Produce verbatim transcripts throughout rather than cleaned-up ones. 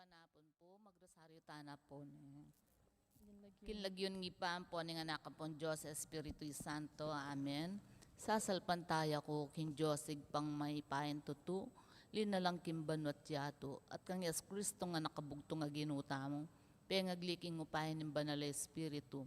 Kanapun pu, magrosaryu tana pu, ne. King lagyu ning Ibpa, ampo ning Anak, ampong Dios Espiritu Santo. Amen. Sasalpantaya ku king Dios Ibpang mayupayang tutu, linalang king banua't yatu, at kang Jesucristo a Anak a bugtung a Ginu tamu, pengagli king upaya ning Banal a Espiritu,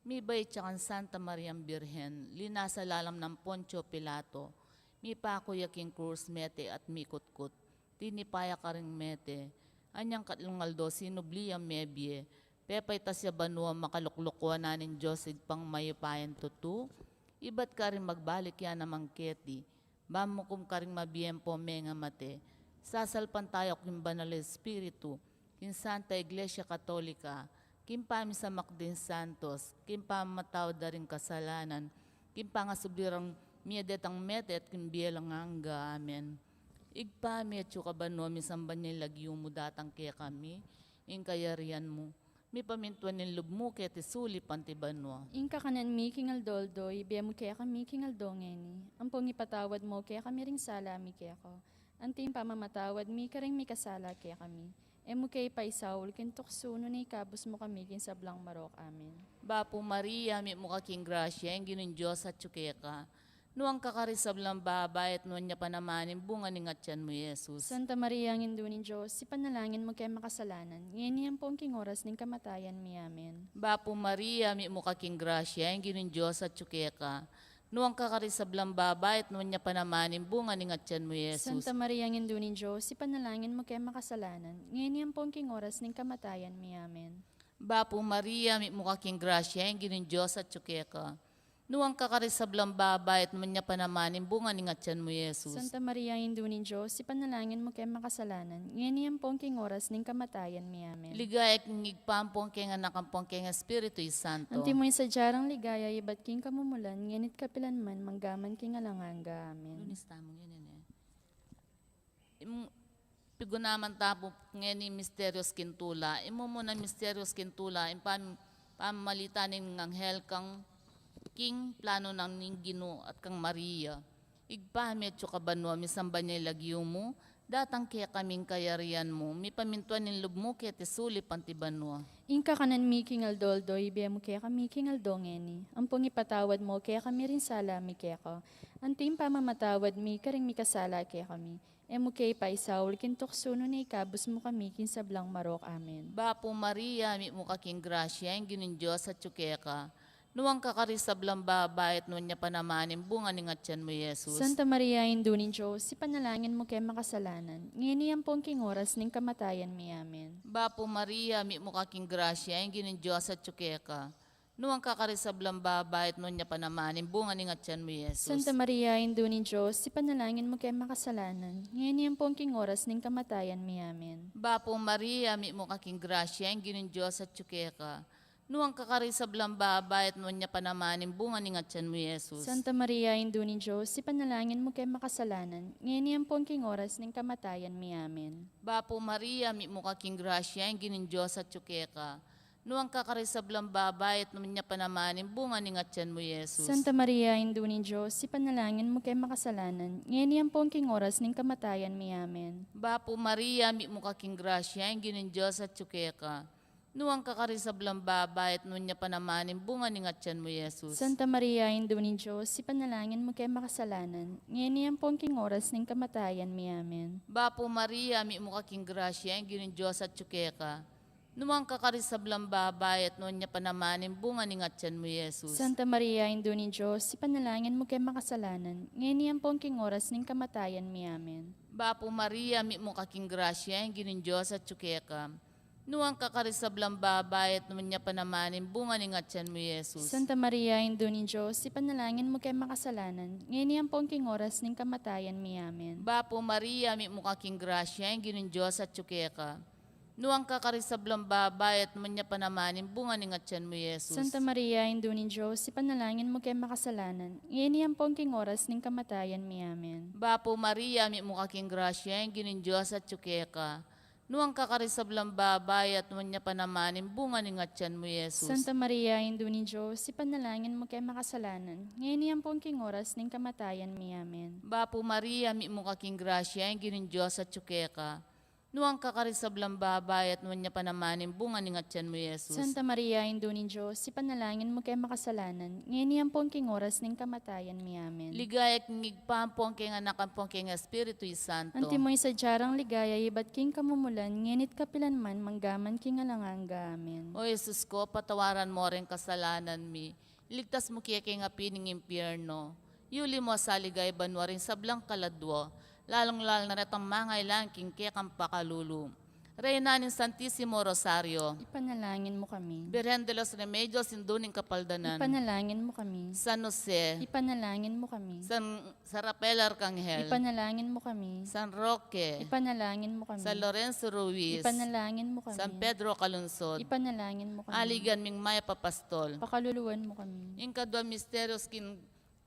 mibait ya kang Santa Mariang Birhen, linasa lalam nang Poncio Pilato, mipaku ya king krus, mete at mikutkut, tinipa ya karing mete, anyang katlung aldo sinubli yang mebie, pepaitas ya banua, makalukluk wanan ning Dios Ibpang mayupayang tutu, ibat karin magbalik ya naman keti, ban mukum karing mabie ampong mengamate. Sasalpantaya ku king Banal a Espiritu, king Santa Iglesia Katolika, king pamisamak ding santos, king pamamatawad da ring kasalanan, king pangasubli rang mie detang mete, at king bie alang angga. Amen. Ibpa mi, atsu ka banua, misamban ya ing lagyu mu, datang kekami ing kayarian mu, mipamintuan ing lub mu keti sulip anti banua. Ing kakanan mi king aldo-aldo, ibie mu kekami king aldo ngeni. Ampong ipatawad mu kekami ring sala mi keka, anti ing pamamatawad mi karing mikasala kekami. E mu ke paisaul king tuksu, nune ikabus mu kami king sablang marok. Amen. Bapu Maria, mitmu ka king grasya, ing Ginung Dios atsu keka. Nuan ka karing sablang babai, at nuan ya pa naman ing bunga ning atian mu, i Jesus. Santa Maria, Indu ning Dios, ipanalangin mu keng makasalanan, ngeni ampong king oras ning kamatayan mi. Amen. Bapu Maria, mitmu ka king grasya, ing Ginung Dios atsu keka. Nuan ka karing sablang babai, at nuan ya pa naman ing bunga ning atian mu, i Jesus. Santa Maria, Indu ning Dios, ipanalangin mu keng makasalanan, ngeni ampong king oras ning kamatayan mi. Amen. Bapu Maria, mitmu ka king grasya, ing Ginung Dios atsu keka. Nuan ka karing sablang babai, at nuan ya pa naman ing bunga ning atian mu, i Jesus. Santa Maria, Indu ning Dios, ipanalangin mu keng makasalanan, ngeni ampong king oras ning kamatayan mi. Amen. Ligaya king Ibpa, ampong keng Anak, ampong keng Espiritu Santo. Antimo ing sadya rang ligaya ibat king kamumulan, ngeni't kapilan man, manggaman king alang angga. Amen. Lunis tamu ngeni, ne. Im-, pigunaman ta pu ngeni misterios king tula. Ing mumunang misterios king tula, ing pam-, pamamalita ning anghel kang king plano nang ning Ginu at kang Maria. Ibpa mi atsu ka banua, misamban ya ing lagyu mu, datang kekami ing kayarian mu, mipamintuan ing lub mu keti sulip anti banua. Ing kakanan mi king aldo-aldo, ibie mu kekami king aldo ngeni. Ampong ipatawad mu kekami ring sala mi keka, anti ing pamamatawad mi karing mikasala kekami. E mu ke ipaisaul king tuksu, nune ikabus mu kami king sablang marok. Amen. Bapu Maria, mitmu ka king grasya, ing Ginung Dios atsu keka. Nuan ka karing sablang babai, at nuan ya pa naman ing bunga ning atian mu, i Jesus. Santa Maria, Indu ning Dios, ipanalangin mu keng makasalanan, ngeni ampong king oras ning kamatayan mi. Amen. Bapu Maria, mitmu ka king grasya, ing Ginung Dios atsu keka. Nuan ka karing sablang babai, at nuan ya pa naman ing bunga ning atian mu, i Jesus. Santa Maria, Indu ning Dios, ipanalangin mu keng makasalanan, ngeni ampong king oras ning kamatayan mi. Amen. Bapu Maria, mitmu ka king grasya, ing Ginung Dios atsu keka. Nuan ka karing sablang babai, at nuan ya pa naman ing bunga ning atian mu, i Jesus. Santa Maria, Indu ning Dios, ipanalangin mu keng makasalanan, ngeni ampong king oras ning kamatayan mi. Amen. Bapu Maria, mitmu ka king grasya, ing Ginung Dios atsu keka. Nuan ka karing sablang babai, at nuan ya pa naman ing bunga ning atian mu, i Jesus. Santa Maria, Indu ning Dios, ipanalangin mu keng makasalanan, ngeni ampong king oras ning kamatayan mi. Amen. Bapu Maria, mitmu ka king grasya, ing Ginung Dios atsu keka. Nuan ka karing sablang babai, at nuan ya pa naman ing bunga ning atian mu, i Jesus. Santa Maria, Indu ning Dios, ipanalangin mu keng makasalanan, ngeni ampong king oras ning kamatayan mi. Amen. Bapu Maria, mitmu ka king grasya, ing Ginung Dios atsu keka. Nuan ka karing sablang babai, at nuan ya pa naman ing bunga ning atian mu, i Jesus. Santa Maria, Indu ning Dios, ipanalangin mu keng makasalanan, ngeni ampong king oras ning kamatayan mi. Amen. Bapu Maria, mitmu ka king grasya, ing Ginung Dios atsu keka. Nuan ka karing sablang babai, at nuan ya pa naman ing bunga ning atian mu, i Jesus. Santa Maria, Indu ning Dios, ipanalangin mu keng makasalanan, ngeni ampong king oras ning kamatayan mi. Amen. Bapu Maria, mitmu ka king grasya, ing Ginung Dios atsu keka. Nuan ka karing sablang babai, at nuan ya pa naman ing bunga ning atian mu, i Jesus. Santa Maria, Indu ning Dios, ipanalangin mu keng makasalanan, ngeni ampong king oras ning kamatayan mi. Amen. Bapu Maria, mitmu ka king grasya, ing Ginung Dios atsu keka. Nuan ka karing sablang babai, at nuan ya pa naman ing bunga ning atian mu, i Jesus. Santa Maria, Indu ning Dios, ipanalangin mu keng makasalanan, ngeni ampong king oras ning kamatayan mi. Amen. Bapu Maria, mitmu ka king grasya, ing Ginung Dios atsu keka. Nuan ka karing sablang babai, at nuan ya pa naman ing bunga ning atian mu, Jesus. Santa Maria, Indu ning Dios, ipanalangin mu keng makasalanan, ngeni ampon king oras ning kamatayan mi. Amen. Ligaya king Ibpa, ampon king Anak, ampon king Espiritu Santo. Antimo ing sadya rang ligaya ibat king kamumulan, ngeni't kapilan man, manggaman king alang angga. Amen. O Jesus ko, patawaran mo ring kasalanan mi, iligtas mu kami king api ning impyerno, yuli mo sa ligaya banua ring sablang kaladua, lalung-lalu na retang mangailangan king kekang pakalulu. Reyna ning Santisimo Rosario. Ipanalangin mu kami. Birhen de los Remedios, Indu ning Kapaldanan. Ipanalangin mu kami. San Jose. Ipanalangin mu kami. San, San Rafael Arcangel. Ipanalangin mu kami. San Roque. Ipanalangin mu kami. San Lorenzo Ruiz. Ipanalangin mu kami. San Pedro Calungsod. Ipanalangin mu kami. Aligan ming mayap a pastol. Pakaluluan mu kami. Ing kadua misteryos king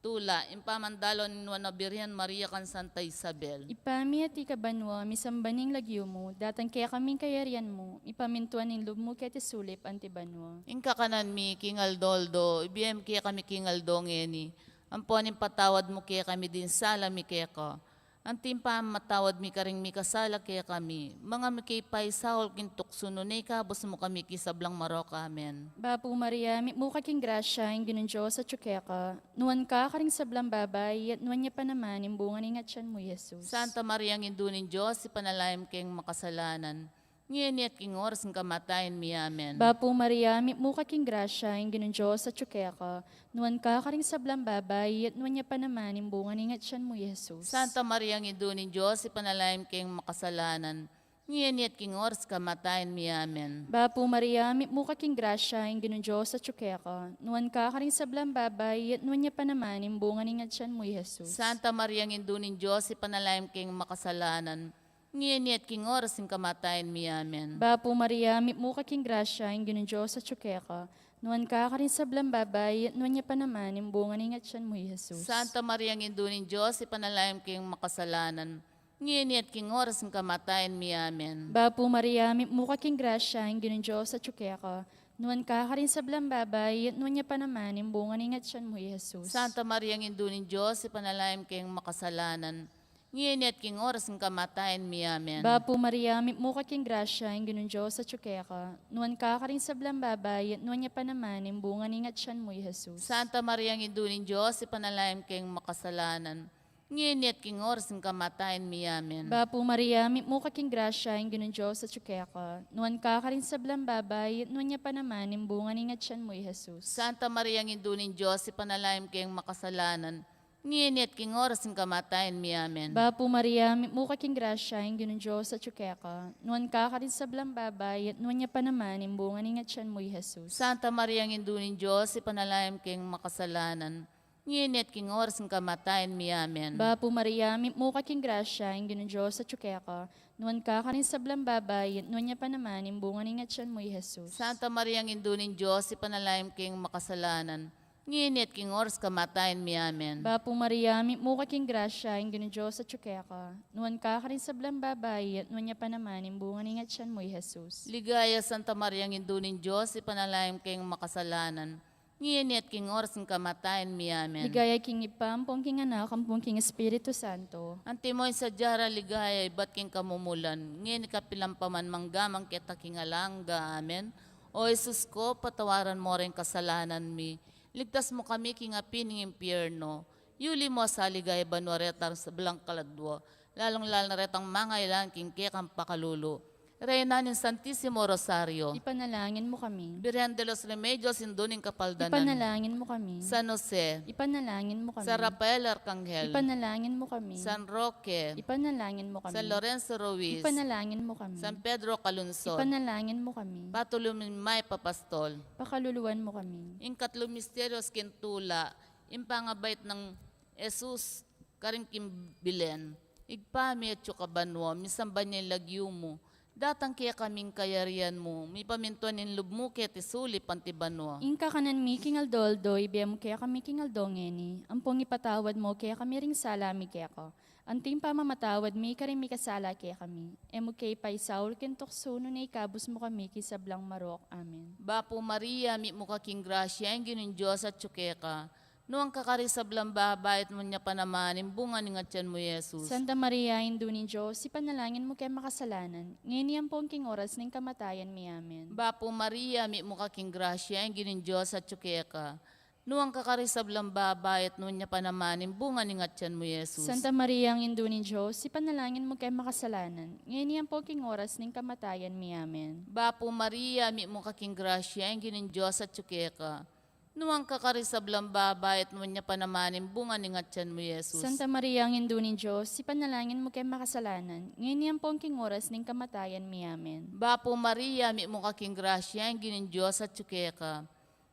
tula, ing pamandalo ning Nuan a Birhen Maria kang Santa Isabel. Ibpa mi, atiu ka banua, misamban ya ing lagyu mu, datang kekami ing kayarian mu, mipamintuan ing lub mu keti sulip anti banua. Ing kakanan mi king aldo-aldo ibie mu kekami king aldo ngeni, ampon ipatawad mu kekami ding sala mi keka, anti ing pamamatawad mi karing mikasala kekami, manga e mu ke paisaul king tuksu, nune ikabus mu kami king sablang marok. Amen. Bapu Maria, mitmu ka king grasya, ing Ginung Dios atyu keka, nuan ka karing sablang babai, at nuan ya pa naman ing bunga ning atian mu, Jesus. Santa Maria, Indu ning Dios, ipanalangin mu keng makasalanan, ngeni at king oras ning kamatayan mi. Amen. Bapu Maria, mitmu ka king grasya, ing Ginung Dios atyu keka, nuan ka karing sablang babai, at nuan ya pa naman ing bunga ning atian mu, Jesus. Santa Maria, Indu ning Dios, ipanalangin mu keng makasalanan, ngeni at king oras ning kamatayan mi. Amen. Bapu Maria, mitmu ka king grasya, ing Ginung Dios atyu keka, nuan ka karing sablang babai, at nuan ya pa naman ing bunga ning atian mu, Jesus. Santa Maria, Indu ning Dios, ipanalangin mu keng makasalanan, ngeni at king oras ning kamatayan mi. Amen. Bapu Maria, mitmu ka king grasya, ing Ginung Dios atyu keka, nuan ka karing sablang babai, at nuan ya pa naman ing bunga ning atian mu, Jesus. Santa Maria, Indu ning Dios, ipanalangin mu keng makasalanan, ngeni at king oras ning kamatayan mi. Amen. Bapu Maria, mitmu ka king grasya, ing Ginung Dios atyu keka, nuan ka karing sablang babai, at nuan ya pa naman ing bunga ning atian mu, Jesus. Santa Maria, Indu ning Dios, ipanalangin mu keng makasalanan, ngeni at king oras ning kamatayan mi. Amen. Bapu Maria, mitmu ka king grasya, ing Ginung Dios atyu keka, nuan ka karing sablang babai, at nuan ya pa naman ing bunga ning atian mu, Jesus. Santa Maria, Indu ning Dios, ipanalangin mu keng makasalanan, ngeni at king oras ning kamatayan mi. Amen. Bapu Maria, mitmu ka king grasya, ing Ginung Dios atyu keka, nuan ka karing sablang babai, at nuan ya pa naman ing bunga ning atian mu, Jesus. Santa Maria, Indu ning Dios, ipanalangin mu keng makasalanan, ngeni at king oras ning kamatayan mi. Amen. Bapu Maria, mitmu ka king grasya, ing Ginung Dios atyu keka, nuan ka karing sablang babai, at nuan ya pa naman ing bunga ning atian mu, Jesus. Santa Maria, Indu ning Dios, ipanalangin mu keng makasalanan, ngeni at king oras ning kamatayan mi. Amen. Bapu Maria, mitmu ka king grasya, ing Ginung Dios atyu keka, nuan ka karing sablang babai, at nuan ya pa naman ing bunga ning atian mu, Jesus. Santa Maria, Indu ning Dios, ipanalangin mu keng makasalanan, ngeni at king oras ning kamatayan mi. Amen. Bapu Maria, mitmu ka king grasya, ing Ginung Dios atyu keka, nuan ka karing sablang babai, at nuan ya pa naman ing bunga ning atian mu, Jesus. Ligaya, Santa Maria, Indu ning Dios, ipanalangin mu keng makasalanan, ngeni at king oras ning kamatayan mi. Amen. Ligaya king Ibpa, ampon king Anak, ampon king Espiritu Santo. Antimo ing sadya rang ligaya ibat king kamumulan, ngeni kapilan pa man, manggaman king alang angga. Amen. O Jesus ko, patawaran mo ring kasalanan mi, iligtas mu kami king api ning impyerno, yuli mo sa ligaya banua retang sablang kaladua, lalung-lalu na retang mangailangan king kekang pakalulu. Reyna ning Santisimo Rosario. Ipanalangin mu kami. Birhen de los Remedios, Indu ning Kapaldanan. Ipanalangin mu kami. San Jose. Ipanalangin mu kami. San Rafael Arcangel. Ipanalangin mu kami. San Roque. Ipanalangin mu kami. San Lorenzo Ruiz. Ipanalangin mu kami. San Pedro Calungsod. Ipanalangin mu kami. Patulumin mayap a pastol. Pakaluluan mu kami. Ing katlu misteryos king tula, ing pangabait nang Jesus karing king Belen. Ibpa mi, atyu ka banua, misamban ya ing lagyu mu, datang kekami ing kayarian mu, mipamintuan ing lub mu keti sulip anti banua. Ing kakanan mi king aldo-aldo ibie mu kekami king aldo ngeni, ampon ipatawad mu kekami ring sala mi keka, anti ing pamamatawad mi karing mikasala kekami. E mu ke paisaul king tuksu, nune ikabus mu kami king sablang marok. Amen. Bapu Maria, mitmu ka king grasya, ing Ginung Dios atyu keka, Nuan ka karing sablang babai, at nuan ya pa naman ing bunga ning atian mu, Jesus. Santa Maria, Indu ning Dios, ipanalangin mu keng makasalanan, ngeni ampon king oras ning kamatayan mi. Amen. Bapu Maria, mitmu ka king grasya, ing Ginung Dios atyu keka. Nuan ka karing sablang babai, at nuan ya pa naman ing bunga ning atian mu, Jesus. Santa Maria, Indu ning Dios, ipanalangin mu keng makasalanan, ngeni ampon king oras ning kamatayan mi. Amen. Bapu Maria, mitmu ka king grasya, ing Ginung Dios atyu keka. Nuan ka karing sablang babai, at nuan ya pa naman ing bunga ning atian mu, Jesus. Santa Maria, Indu ning Dios, ipanalangin mu keng makasalanan, ngeni ampon king oras ning kamatayan mi. Amen. Bapu Maria, mitmu ka king grasya, ing Ginung Dios atyu keka.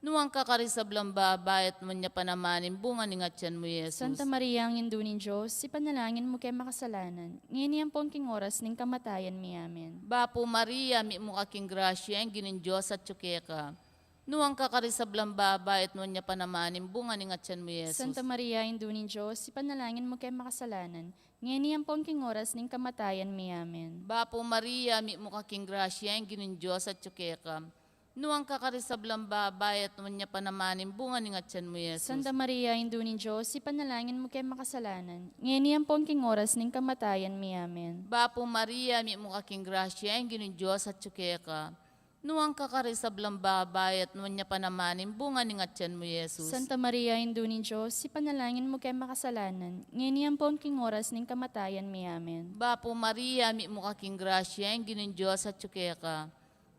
Nuan ka karing sablang babai, at nuan ya pa naman ing bunga ning atian mu, Jesus. Santa Maria, Indu ning Dios, ipanalangin mu keng makasalanan, ngeni ampon king oras ning kamatayan mi. Amen. Bapu Maria, mitmu ka king grasya, ing Ginung Dios atyu keka. Nuan ka karing sablang babai, at nuan ya pa naman ing bunga ning atian mu, Jesus. Santa Maria, Indu ning Dios, ipanalangin mu keng makasalanan, ngeni ampon king oras ning kamatayan mi. Amen. Bapu Maria, mitmu ka king grasya, ing Ginung Dios atyu keka. Nuan ka karing sablang babai, at nuan ya pa naman ing bunga ning atian mu, Jesus. Santa Maria, Indu ning Dios, ipanalangin mu keng makasalanan, ngeni ampon king oras ning kamatayan mi. Amen. Bapu Maria, mitmu ka king grasya, ing Ginung Dios atyu keka. Nuan ka karing sablang babai, at nuan ya pa naman ing bunga ning atian mu, Jesus. Santa Maria, Indu ning Dios, ipanalangin mu keng makasalanan, ngeni ampon king oras ning kamatayan mi. Amen. Bapu Maria, mitmu ka king grasya, ing Ginung Dios atyu keka.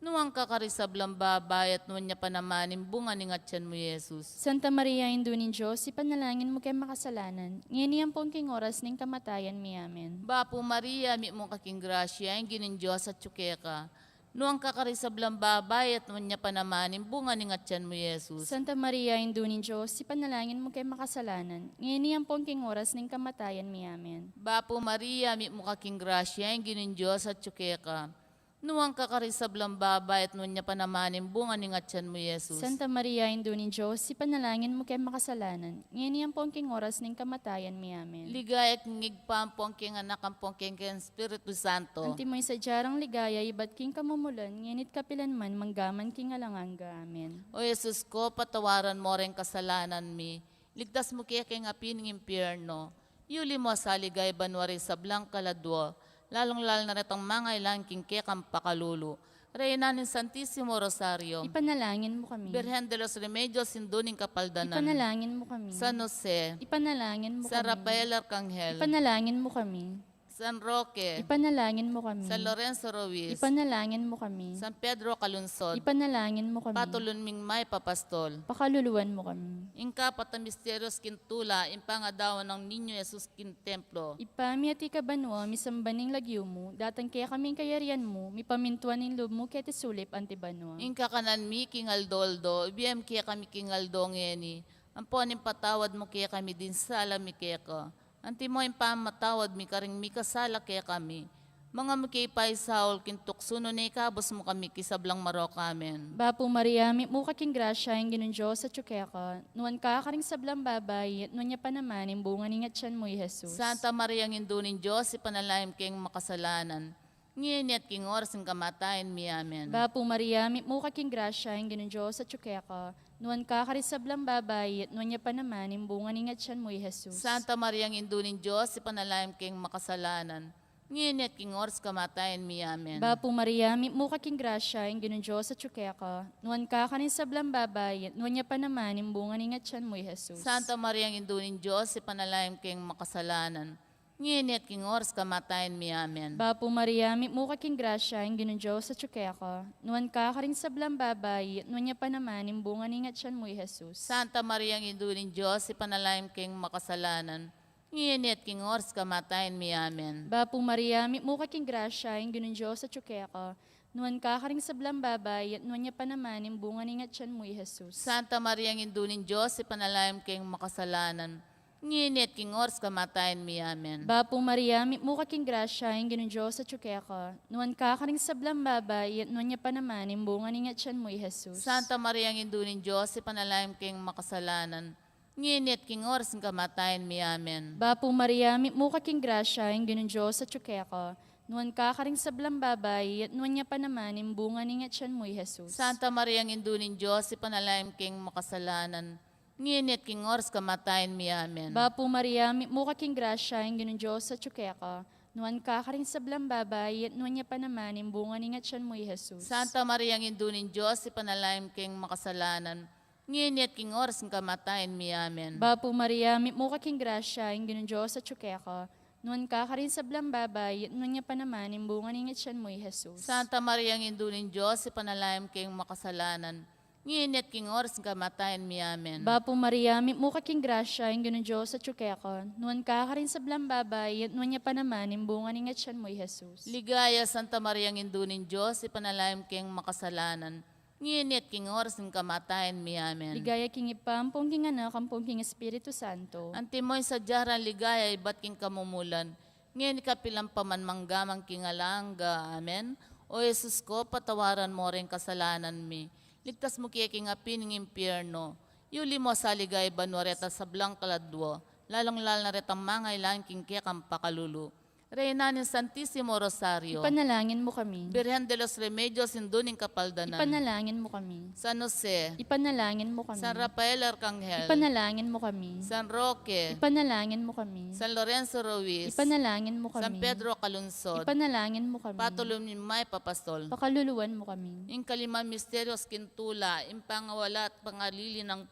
Nuan ka karing sablang babai, at nuan ya pa naman ing bunga ning atian mu, Jesus. Santa Maria, Indu ning Dios, ipanalangin mu keng makasalanan, ngeni ampon king oras ning kamatayan mi. Amen. Bapu Maria, mitmu ka king grasya, ing Ginung Dios atyu keka. Nuan ka karing sablang babai, at nuan ya pa naman ing bunga ning atian mu, Jesus. Santa Maria, Indu ning Dios, ipanalangin mu keng makasalanan, ngeni ampon king oras ning kamatayan mi. Amen. Bapu Maria, mitmu ka king grasya, ing Ginung Dios atyu keka. Nuan ka karing sablang babai, at nuan ya pa naman ing bunga ning atian mu, Jesus. Santa Maria, Indu ning Dios, ipanalangin mu keng makasalanan, ngeni ampon king oras ning kamatayan mi. Amen. Ligaya king Ibpa, ampon king Anak, ampon king Espiritu Santo. Antimo ing sadya rang ligaya ibat king kamumulan, ngeni't kapilan man, mangga man king alang angga. Amen. O Jesus ko, patawaran mo ring kasalanan mi, ligtas mu ke king api ning impyerno, yuli mo sa ligaya banua ring sablang kaladua, lalung-lalu na retang mangailangan king kekang pakalulu. Reyna ning Santisimo Rosario, ipanalangin mu kami. Birhen de los Remedios, Indu ning Kapaldanan, ipanalangin mu kami. San Jose, ipanalangin mu kami. San Rafael Arkanghel, ipanalangin mu kami. San Roque, ipanalangin mu kami. San Lorenzo Ruiz, ipanalangin mu kami. San Pedro Calungsod, ipanalangin mu kami. Patulun ming mayap a pastol, pakaluluan mu kami. Ing kapat a misteryos king tula, ing pangadawan nang Niño Jesus king templo. Ibpa mi atiu ka banua, misamban ing lagyu mu, datang kekami ing kayarian mu, mipamintuan ing lub mu keti sulip anti banua. Ing kakanan mi king aldo-aldo ibie mu kekami king aldo ngeni, ampon ipatawad mu kekami ding sala mi keka, antimo ing pamamatawad mi karing mikasala kekami. Manga mu ke paisaul king tuksu, nune ikabus mu kami king sablang marok. Amen. Bapu Maria, mitmu ka king grasya, ing Ginung Dios atyu keka. Nuan ka karing sablang babai, at nuan ya pa naman ing bunga ning atian mu, i Jesus. Santa Maria, Indu ning Dios, ipanalangin mu keng makasalanan, ngeni at king oras ning kamatayan mi. Amen. Bapu Maria, mitmu ka king grasya, ing Ginung Dios atyu keka. Nuan ka karing sablang babai, at nuan ya pa naman ing bunga ning atian mu, i Jesus. Santa Maria, Indu ning Dios, ipanalangin mu keng makasalanan, ngeni at king oras kamatayan mi. Amen. Bapu Maria, mitmu ka king grasya, ing Ginung Dios atyu keka. Nuan ka karing sablang babai, at nuan ya pa naman ing bunga ning atian mu, i Jesus. Santa Maria, Indu ning Dios, ipanalangin mu keng makasalanan, ngeni at king oras kamatayan mi. Amen. Bapu Maria, mitmu ka king grasya, ing Ginung Dios atyu keka. Nuan ka karing sablang babai, at nuan ya pa naman ing bunga ning atian mu, i Jesus. Santa Maria, Indu ning Dios, ipanalangin mu keng makasalanan, ngeni at king oras kamatayan mi. Amen. Bapu Maria, mitmu ka king grasya, ing Ginung Dios atyu keka. Nuan ka karing sablang babai, at nuan ya pa naman ing bunga ning atian mu, i Jesus. Santa Maria, Indu ning Dios, ipanalangin mu keng makasalanan, ngeni at king oras kamatayan mi. Amen. Bapu Maria, mitmu ka king grasya, ing Ginung Dios atyu keka. Nuan ka karing sablang babai, at nuan ya pa naman ing bunga ning atian mu, i Jesus. Santa Maria, Indu ning Dios, ipanalangin mu keng makasalanan, ngeni at king oras ning kamatayan mi. Amen. Bapu Maria, mitmu ka king grasya, ing Ginung Dios atyu keka. Nuan ka karing sablang babai, at nuan ya pa naman ing bunga ning atian mu, i Jesus. Santa Maria, Indu ning Dios, ipanalangin mu keng makasalanan, Ngeni at king oras kamatayan mi. Amen. Bapu Maria, mitmu ka king grasya, ing Ginung Dios atyu keka. Nuan ka karing sablang babai, at nuan ya pa naman ing bunga ning atyan mu, i Jesus. Santa Maria, Indu ning Dios, ipanalangin mu keng makasalanan, ngeni at king oras ning kamatayan mi. Amen. Bapu Maria, mitmu ka king grasya, ing Ginung Dios atyu keka. Nuan ka karing sablang babai, at nuan ya pa naman ing bunga ning atyan mu, i Jesus. Santa Maria, Indu ning Dios, ipanalangin mu keng makasalanan, ngeni at king oras ning kamatayan mi. Amen. Bapu Maria, mitmu ka king grasya, ing Ginung Dios atyu keka. Nuan ka karing sablang babai, at nuan ya pa naman ing bunga ning atyan mu, i Jesus. Ligaya, Santa Maria, Indu ning Dios, ipanalangin mu keng makasalanan, ngeni at king oras ning kamatayan mi. Amen. Ligaya king Ibpa, ampon king Anak, ampon king Espiritu Santo. Antimo ing sadya rang ligaya ibat king kamumulan, ngeni kapilan pa man, manggaman king alang angga. Amen. O Jesus ko, patawaran mo ring kasalanan mi. Ligtas mu ke king api ning impyerno. Yuli mu sa ligaya banua reta sablang kaladua, lalung-lalu na retang mangailangan king kekang pakalulu. Reyna ning Santisimo Rosario. Ipanalangin mu kami. Birhen de los Remedios, Indu ning Kapaldanan. Ipanalangin mu kami. San Jose. Ipanalangin mu kami. San Rafael Arkanghel. Ipanalangin mu kami. San Roque. Ipanalangin mu kami. San Lorenzo Ruiz. Ipanalangin mu kami. San Pedro Calungsod. Ipanalangin mu kami. Patulun ning Mayap a Pastol. Pakaluluan mu kami. Ing kalimang misteryos king tula, ing pangawala at pangalili nang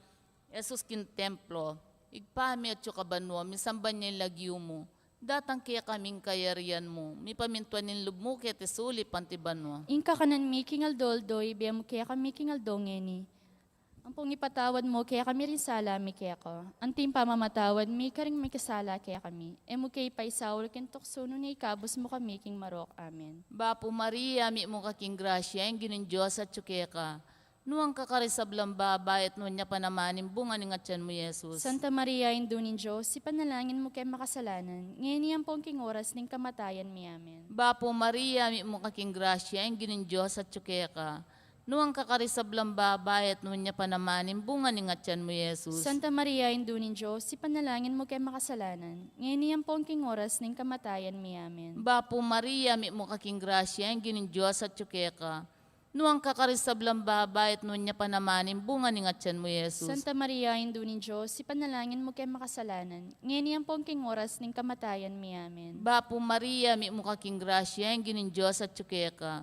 Jesus king templo. Ibpa mi atyu ka banua, misamban ya ing lagyu mu. Datang kekami ing kayarian mu, mipamintuan ing lub mu keti sulip anti banua. Ing kakanan mi king aldo-aldo, ibie mu kekami king aldo ngeni. Ampon ipatawad mu kekami ring sala mi keka, anti ing pamamatawad mi karing mikasala kekami. E mu ke ipaisaul king tuksu, nune ikabus mu kami king marok. Amen. Bapu Maria, mitmu ka king grasya, ing Ginung Dios atyu keka. Nuan ka karing sablang babai, at nuan ya pa naman ing bunga ning atyan mu, i Jesus. Santa Maria, Indu ning Dios, ipanalangin mu keng makasalanan, ngeni ampon king oras ning kamatayan mi. Amen. Bapu Maria, mitmu ka king grasya, ing Ginung Dios atyu keka. Nuan ka karing sablang babai, at nuan ya pa naman ing bunga ning atyan mu, i Jesus. Santa Maria, Indu ning Dios, ipanalangin mu keng makasalanan, ngeni ampon king oras ning kamatayan mi. Amen. Bapu Maria, mitmu ka king grasya, ing Ginung Dios atyu keka. Nuan ka karing sablang babai, at nuan ya pa naman ing bunga ning atyan mu, i Jesus. Santa Maria, Indu ning Dios, ipanalangin mu keng makasalanan, ngeni ampon king oras ning kamatayan mi. Amen. Bapu Maria, mitmu ka king grasya, ing Ginung Dios atyu keka.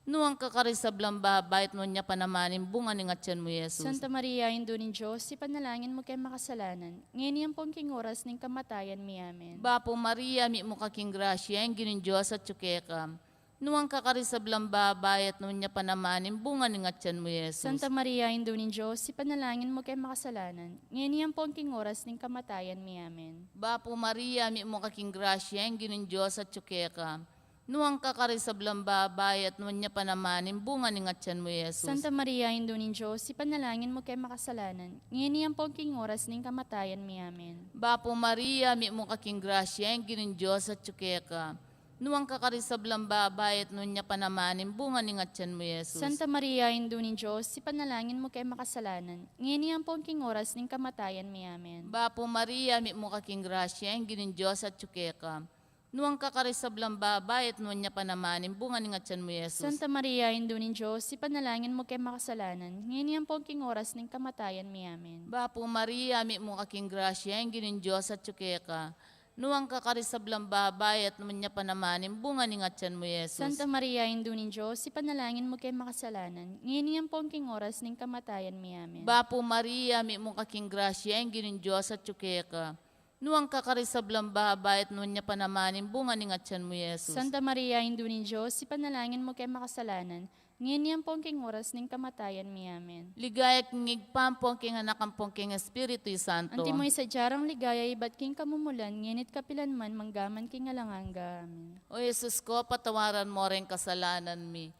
Nuan ka karing sablang babai, at nuan ya pa naman ing bunga ning atyan mu, i Jesus. Santa Maria, Indu ning Dios, ipanalangin mu keng makasalanan, ngeni ampon king oras ning kamatayan mi. Amen. Bapu Maria, mitmu ka king grasya, ing Ginung Dios atyu keka. Nuan ka karing sablang babai, at nuan ya pa naman ing bunga ning atyan mu, i Jesus. Santa Maria, Indu ning Dios, ipanalangin mu keng makasalanan, ngeni ampon king oras ning kamatayan mi. Amen. Bapu Maria, mitmu ka king grasya, ing Ginung Dios atyu keka. Nuan ka karing sablang babai, at nuan ya pa naman ing bunga ning atyan mu, i Jesus. Santa Maria, Indu ning Dios, ipanalangin mu keng makasalanan, ngeni ampon king oras ning kamatayan mi. Amen. Bapu Maria, mitmu ka king grasya, ing Ginung Dios atyu keka. Nuan ka karing sablang babai, at nuan ya pa naman ing bunga ning atyan mu, i Jesus. Santa Maria, Indu ning Dios, ipanalangin mu keng makasalanan, ngeni ampon king oras ning kamatayan mi. Amen. Bapu Maria, mitmu ka king grasya, ing Ginung Dios atyu keka. Nuan ka karing sablang babai, at nuan ya pa naman ing bunga ning atyan mu, i Jesus. Santa Maria, Indu ning Dios, ipanalangin mu keng makasalanan, ngeni ampon king oras ning kamatayan mi. Amen. Bapu Maria, mitmu ka king grasya, ing Ginung Dios atyu keka. Nuan ka karing sablang babai, at nuan ya pa naman ing bunga ning atyan mu, i Jesus. Santa Maria, Indu ning Dios, ipanalangin mu keng makasalanan, ngeni ampon king oras ning kamatayan mi. Amen. Bapu Maria, mitmu ka king grasya, ing Ginung Dios atyu keka. Nuan ka karing sablang babai, at nuan ya pa naman ing bunga ning atyan mu, i Jesus. Santa Maria, Indu ning Dios, ipanalangin mu keng makasalanan, ngeni ampon king oras ning kamatayan mi. Amen. Ligaya king Ibpa, ampon king Anak, ampon king Espiritu Santo. Antimo ing sadya rang ligaya ibat king kamumulan, ngeni at kapilan man, manggaman king alang angga. Amen. O Jesus ko, patawaran mo ring kasalanan mi.